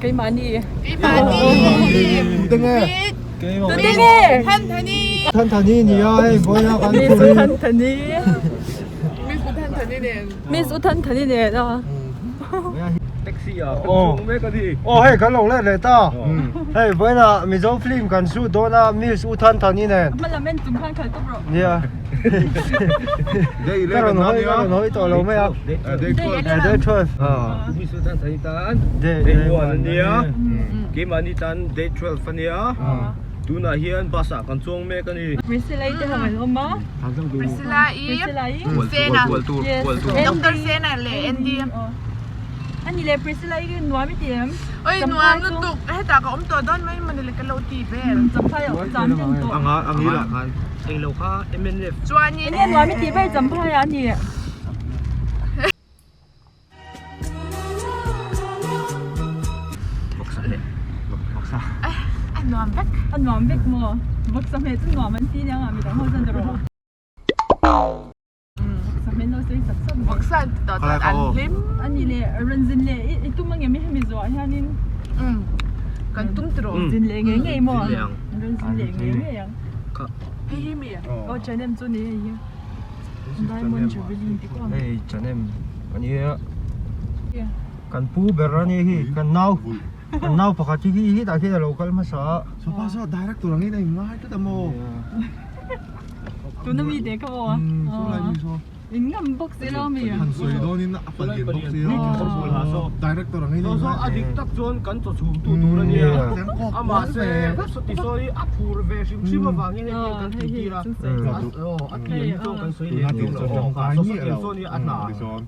Keimahni. Keimahni. Tute nge? Tute nge? Thanthani. Thanthani nia hei vawiina kan phur in. Miss U Thanthani. Miss U Thanthani nen. Miss U Thanthani nen a. Taxi ah kan chhung mek a ni. Aw hei kan lo let leh ta. Hei vawiina Mizo film kan shoot dawn a Miss U Thanthani nen. Hma lam en chung khan khalh tawp rawh. Nia. Ka rawn hawi ka rawn hawi tawh lo mai a. Day 12. Day 12. Miss U Thanthani tan day 1 a nia. Keimahni tan day 12 a nia. Tunah hian bus ah kan chuang mek a ni. Priscilla-i te ho an awm a. Priscilla-i. Priscilla-i. Sena. Yes. Doctor Sena leh Andy. Ani leh Priscilla-i hi nuam i ti em? Oi nuam lutuk hetah ka awm tawh dawn mai mawni le ka lo ti vel. Champhai a awm cham chen tawh. Anga angi lah khan englo kha MNF. Chuanin. Enge nuam i tih ber champhai ah ani? Vawksa leh vawksa. A nuam vek. A nuam vek maw? Vawksa hmeh chu nuam an ti nia nga midang ho chuan rawh. Vawksa hmeh no sei sap sap mai. Vawksa an ti tawh chuan an hlim. Ani leh rawn zin leh i tum ang em i hemi zuah hianin. Kan tum tiraw. Zin leh ngei ngei maw? Rawn zin leh ngei ngei ang. Hei hi mi? Aw chanem chu ni hei hi. Diamond Jubilee tih pawh a Hei chanem a nia kan pu ber a nia hi kan nau kan nau pakhat hi hi hetah khian a lo kal hmasa a. Sofa saw direct tur angin a inngai tlat a maw? Tuna mi te kha aw. Saw lai mi saw. In ngam bawk si lo mi. Han sawi dawnin a palian bawk si a. Director ang in Saw a dik tak chuan kan chaw chhum tu tur a nia. Amah se sawti sawi a phur ve hrim hrim avangin hei hian kan tih tir a. A pian hi chuan kan sawi leh tur lo. Saw sawtiang sawn hi a hna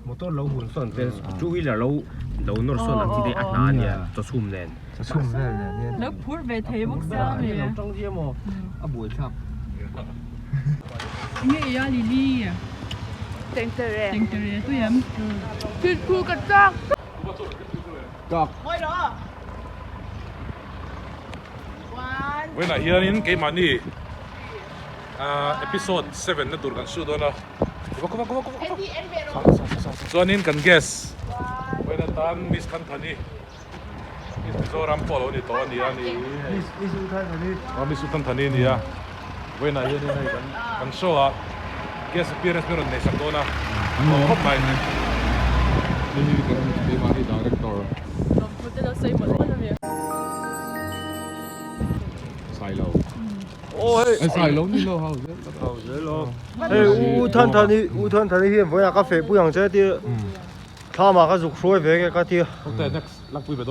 motor lo hun sawn vel two wheeler lo lo nawr sawn ang chi te a hna a nia chaw chhum nen. Chaw chhum vel nen hian. Lo phur ve thei bawk sia mi. Lo tang zia maw a buaithlak. Enge i a Lily? Tengtere. Tengtere tui em? Thil thu ka chak. Kak. Vawiinah hianin keimahni episode 7 na tur kan shoot dawn a. Chuanin kan guest vawiin atan Miss Thanthani Miss Mizoram pawh a lo ni tawh a ni a ni. Miss U Thanthani. Miss U Thanthani a ni a. Vawiinah hianin hei kan kan show ah guest appearance min rawn neihsak dawn a. Nuam khawp mai. Hei hi kan keimahni director. Lawmthu te lo sawi mawlh mawlh a mi. Sailo. Aw hei. Sailo ni lo hau zel. Hau zel aw. Hei U Thanthani U Thanthani hian vawiinah ka feh pui ang che tia. Thlam ah ka zuk hruai ve nge ka tia.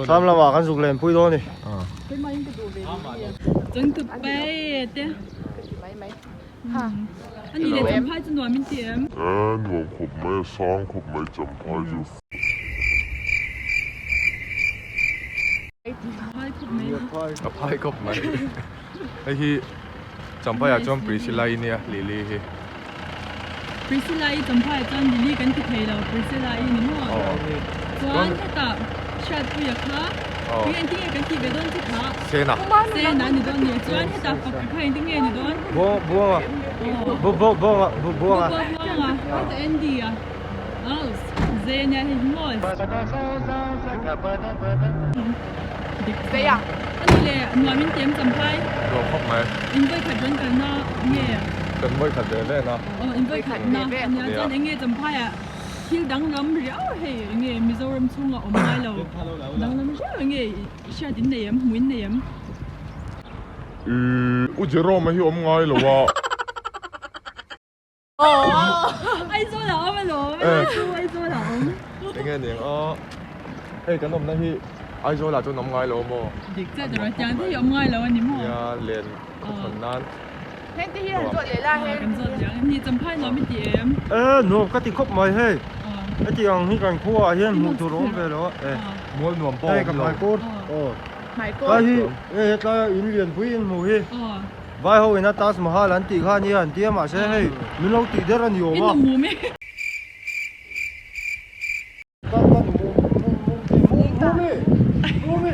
Thlam lamah kan zuk len pui dawn a ni. Changtupai te. A ni leh champhai chu nuam in ti em? Nuam khawp mai a sang khawp mai champhai chu. Champhai khawp mai. A phai khawp mai. Hei hi Champhai ah chuan Priscilla i nia Lily hi. Priscilla i Champhai ah chuan Lily kan ti thei lo Priscilla i ni maw? Chuan hetah Hriatpuia kha eng engtin nge kan tih ve dawn chu kha? Sena. Sena a ni dawn nia chuan hetah Fakka kha engtin nge ni dawn? Buanga. Buanga. Buanga. Buanga. Hetah Andy a. Oh Zena hi maw? Dik Zeia. A ni le, nuam in tiam champhai. Nuam khawp mai. In vawi khat rawn kalna nge? Kan vawi khat ve ve na. Aw, in vawi khat na. Nia chuan eng nge champhai ah thil danglam riau hei eng nge Mizoram chhungah awm ngai lo. Danglam riau eng nge hriat in nei em, hmuh in nei em? Ih, U Jerome-a hi awm ngai lo a. Aizawl ah awm alawm, chu Aizawl ah awm. Enge niang aw, hei kan awmna hi Aizawl ah chuan awm ngai lo maw? Dik chiah tawh tiang te hi awm ngai lo a ni maw? Nia len khawthawn nan. Heng te hi han zawt leh la heng. Kan zawt leh ang, ni champhai nuam i ti em? E nuam ka ti khawp mai hei, heti ang hi kan khua ah hian hmuh tur a awm ve lo a e. Mual nuam pawh a awm lo. Hei ka hmaikawr, aw. Hmaikawr. Tlai hi hei hetlai a in lianpui in hmuh hi. Vai ho ina Taj Mahal an tih kha ania an tia mahse hei min lo tih der a ni awm a. Ka ka nu mum mum mum ti mum mumi mumi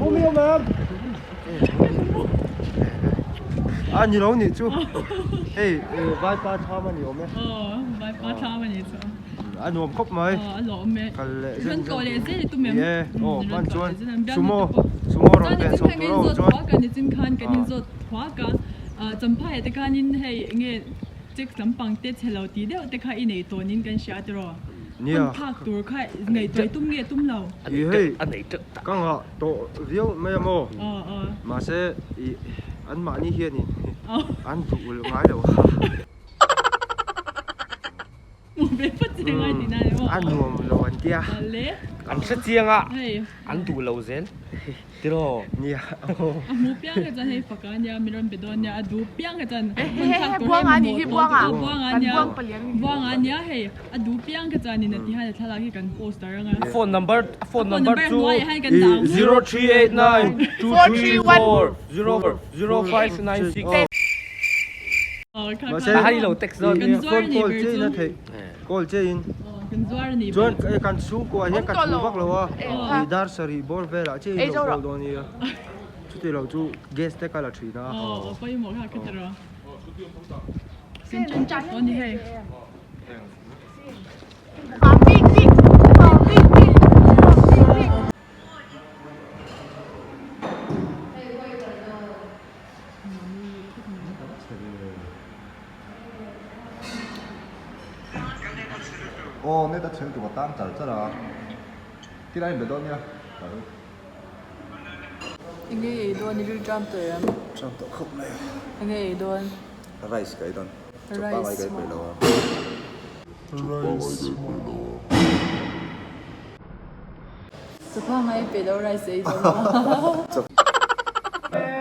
mumi awm em? A ni lo nih chu hei vai pa thlam a ni awm e. Aw vai pa thlam a ni chu. A nuam khawp mai. A lawm e. Kal leh zen zen. Rawn tlawh leh zel i tum em? Ni e. Aw hman chuan sumo sumo rawn peh chho tur aw chuan. Chuan nichin khan kan inzawt thuak a. Champhai ah te khanin hei enge check lampang te chhe lo tih deuh te kha i nei tawnin kan hria tiraw? Nia. Hun phak tur kha ngaihtuah i tum nge tum lo? I hei ka nghah tawh viau mai a maw? Mahse i anmahni hianin an duh ulh ngai lo. A nuam lo an tia. An hre chiang a, an duh lo zel tiraw. Nia. A hmu piang kha chuan hei faka ania min rawn be dawn nia, a duh piang kha chuan hmun thlak tur hei mamawh tawh a buang a nia, buang a nia hei a duh piang kha chuan in a ti hian a thlalak hi kan post ta reng a. A phone number a phone number chu 0389 234 0596. Mahse phone call che in a theih call che in chuan kan chhungkua hian kan thu vak lo a i dar sarih bawr velah che in lo call dawn nia chuti lo chu gas te ka la thin a. Aw net a chheng tum a tang char char a tilai in be dawn nia Enge ei dawn i rilṭam tawh em? Ṭam tawh khawp mai. Enge ei dawn? Rice ka ei dawn. Chaw pangai ka ei peih lo a. Rice. Chaw pangai ei peih lo rice ei dawn maw?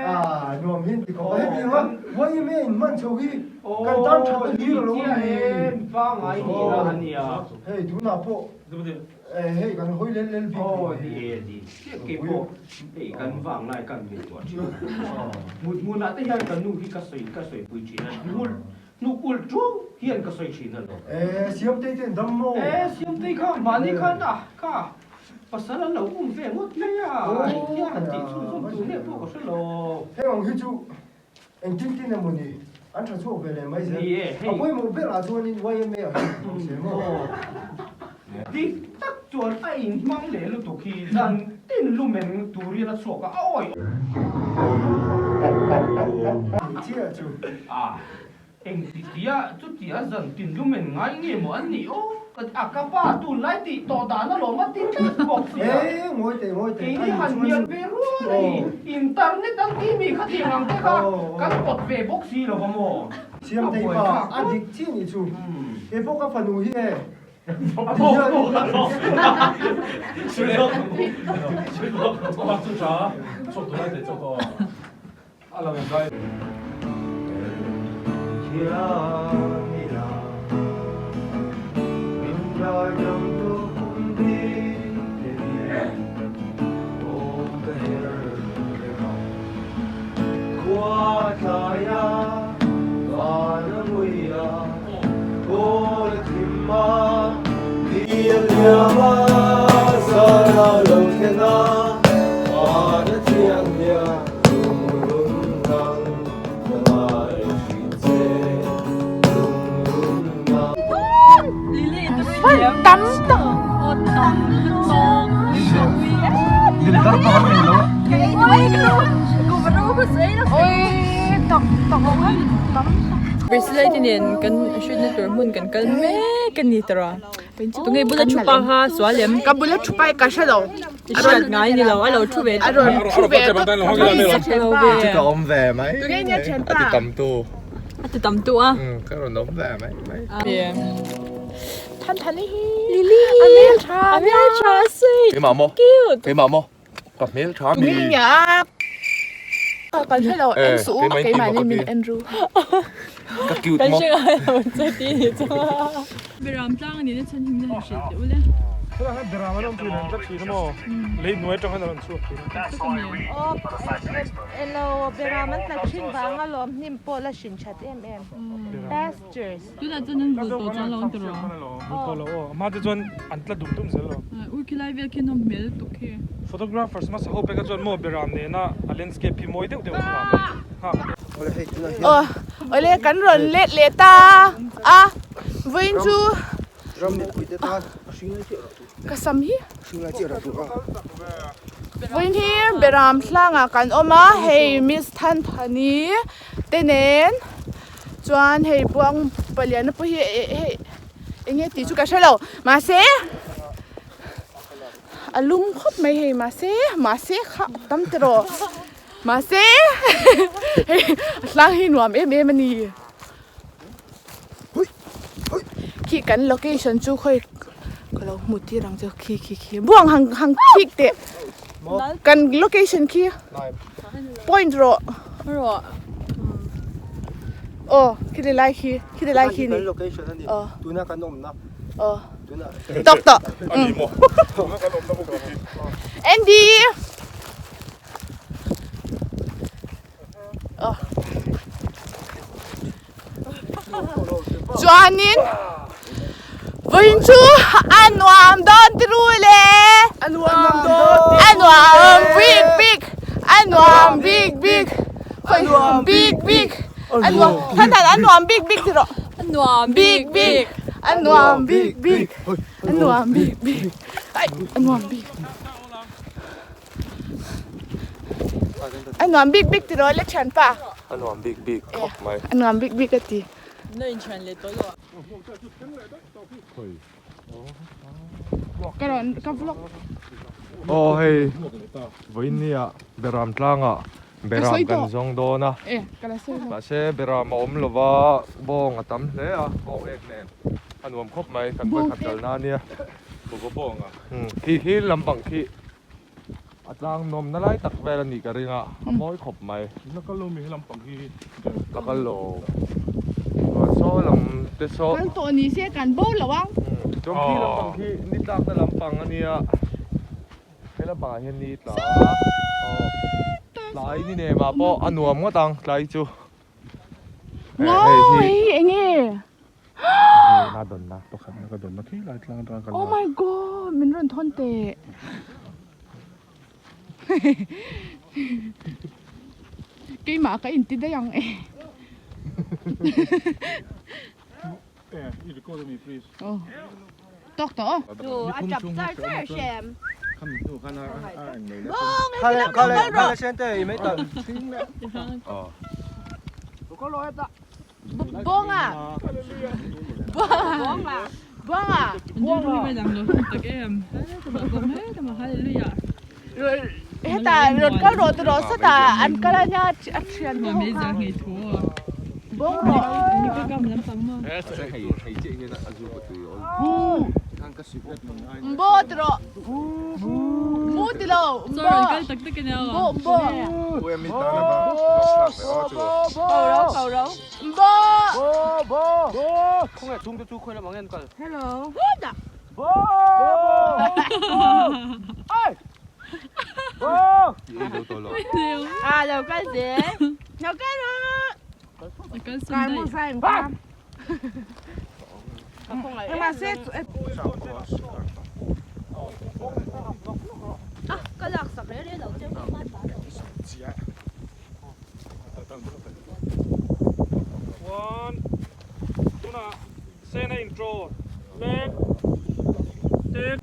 Ah nuam hian ti khawp a heti ang a YMA in hman chho hi kan tan that na hlir alo ni hei tunah pawh hei kan hawi lel lel bik aw ni e ni kei pawh hei kan vang lai kan ngaihtuah thin mut hmunah te hian ka nu hi ka sawi ka sawi pui thin a Hnuk ulh ṭuau hian ka sawi ṭhin alawm. E, Siamtei te an dam maw? E, Siamtei kha mahni khan a kha pasal an lo um ve ngawt mai a, engtia han tih chhunzawm tur nge pawh ka hre lo. Heng ang hi chu engtin tin emaw ni an ṭha chhuak ve leh mai zel. Ni e, hei. A pawimawh berah chuanin YMA ah hian awm se maw? Dik tak chuan a inhmang leh lutuk hi zan tin lumen turin a chhuak a, a awi. Ni chiah chu. A, engti tia chutia zan tin lumen ngai nge maw an nih aw? A, ka pa tunlai tih tawh dan alawm a ti tlat bawk sia. E, ngawi teh, ngawi teh. Keini han hnial ve rual a ni. Internet an tih mi khatiang ang te kha kan pawt ve bawk si lo va maw? Siamtei pa, a dik chiah nih chu. Keipawh ka fanu hi e. Priscilla te nen kan hriatna tur hmun kan kal mek a ni tawh a tunge bula thu pa kha sual em ka bula thu pa hi ka hre lo i hriat ngai ni lo a lo thu ve a rawn thu ve tawp Ka awm ve mai tunge nia thianpa a ti tam tu a ti tam tu a ka rawn awm ve mai mai Than than hi Lily a hmel tha a hmel tha sweet keimah maw cute keimah maw ka hmel tha mi tunge nia ka hre lo en suh u keimahni min en ru ka cute kan maw hre ngai lo che ti ni chu Beram tlang a nihna chhan himna han hrilh teh ule. Helai hian beram an awm thin an tlat thin a maw? Lei hnuai atang hian a rawn chhuak thin a. Aw elo beram an tlat thin vang alawm hnim pawh la hrin that em em pastures. Tunah chuan an vul tawh chuan lo an ti rawh. Vul tawh lo aw. A hma te chuan an tla dum dum zel lo. Ui khilai vel khi nawm hmel lutuk khi. Photographers hmasa ho peka chuan maw beram nena a landscape hi mawi deuh deuh an nghah mai. Nghak. Aw awle kan rawn let leh ta a vawiin chu. Ram mipuite tan. Ka sam hi. Vawiin hi Beram hlangah kan awm a, hei Miss Thanthani te nen chuan hei Buang paliana pawh hi hei eng nge tih chu ka hre lo mahse a lum khawp mai hei mahse mahse kha a tam tiraw mahse hei a hlang hi nuam em em a ni. Khi kan location chu khawi ka lo hmu tir ang chu khi khi khi buang hang hang khik teh kan location khi point rawh rawh aw khi ti lai khi khi ti lai khi ni kan location ani tuna kan awmna aw tawk tawh ani maw tuna kan awmna bawk khi Andy Chuanin vawiin chu a nuam dawn ti ru le a nuam dawn a nuam bik bik a nuam bik bik a nuam bik bik a nuam than than a nuam bik bik ti rawh a nuam bik bik a nuam bik bik a nuam bik bik a nuam bik. A nuam bik bik tiraw le thianpa? A nuam bik bik khawp mai. A nuam bik bik a ti. Na inthian leh tawh lo a. Ka rawn ka vlog. Aw hei vawiin nia Beram tlangah Beram kan zawng dawn a. Mahse Beram a awm lova bawng a tam hle a bawng ek nen a nuam khawp mai kan vawikhat kalna ania. Khi khi lampang khi A tlang nawmna lai tak vel a nih ka ring a, a mawi khawp mai. La kal lo mi he lampang hi. La kal lo. Chuan saw lam te saw. Kal tawh ni se kan bo lo ang. Chuan khi lampang khi ni tlakna lampang a nia. He lampangah hian ni tla a. Tlai ni nemah pawh a nuam ngawt ang tlai chu. Wow hei enge. Na dawnna pakhatna ka dawnna khi lai tlang atanga kan Oh my god min rawn thawn teh keimah ka inti daih ang e Eh i record a mi please Oh tawk tawh aw Chu a chap char char hrem Khami hnu khan a eng mai leh Khale khale khale sente i mai tan Aw Buanga Buanga Buanga Heta rawn kal rawh tawh rawh sawtah an kal a nia a thian te ho kha Bawng rawh Mbo ti rawh Mu ti lo Mbo Mbo Mbo Mbo Hello À lo kal zel lo kal rawh Kai mu sai ka Engmah se Ah ka lak sak reng reng lo che One tunah Sena intro lek tek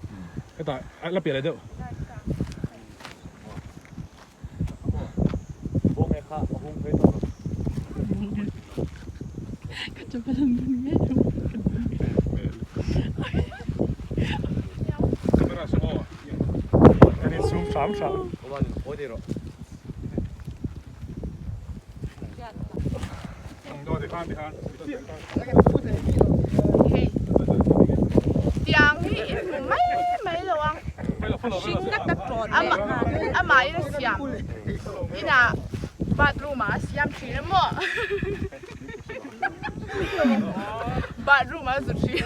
hetah la piah leh deuh. Camera saw aw kan in zoom hram hram. Tiang hi i hmu mai mai lo ang. Amah in a siam inah bathroom ah a siam thin a maw bathroom ah a zu thin.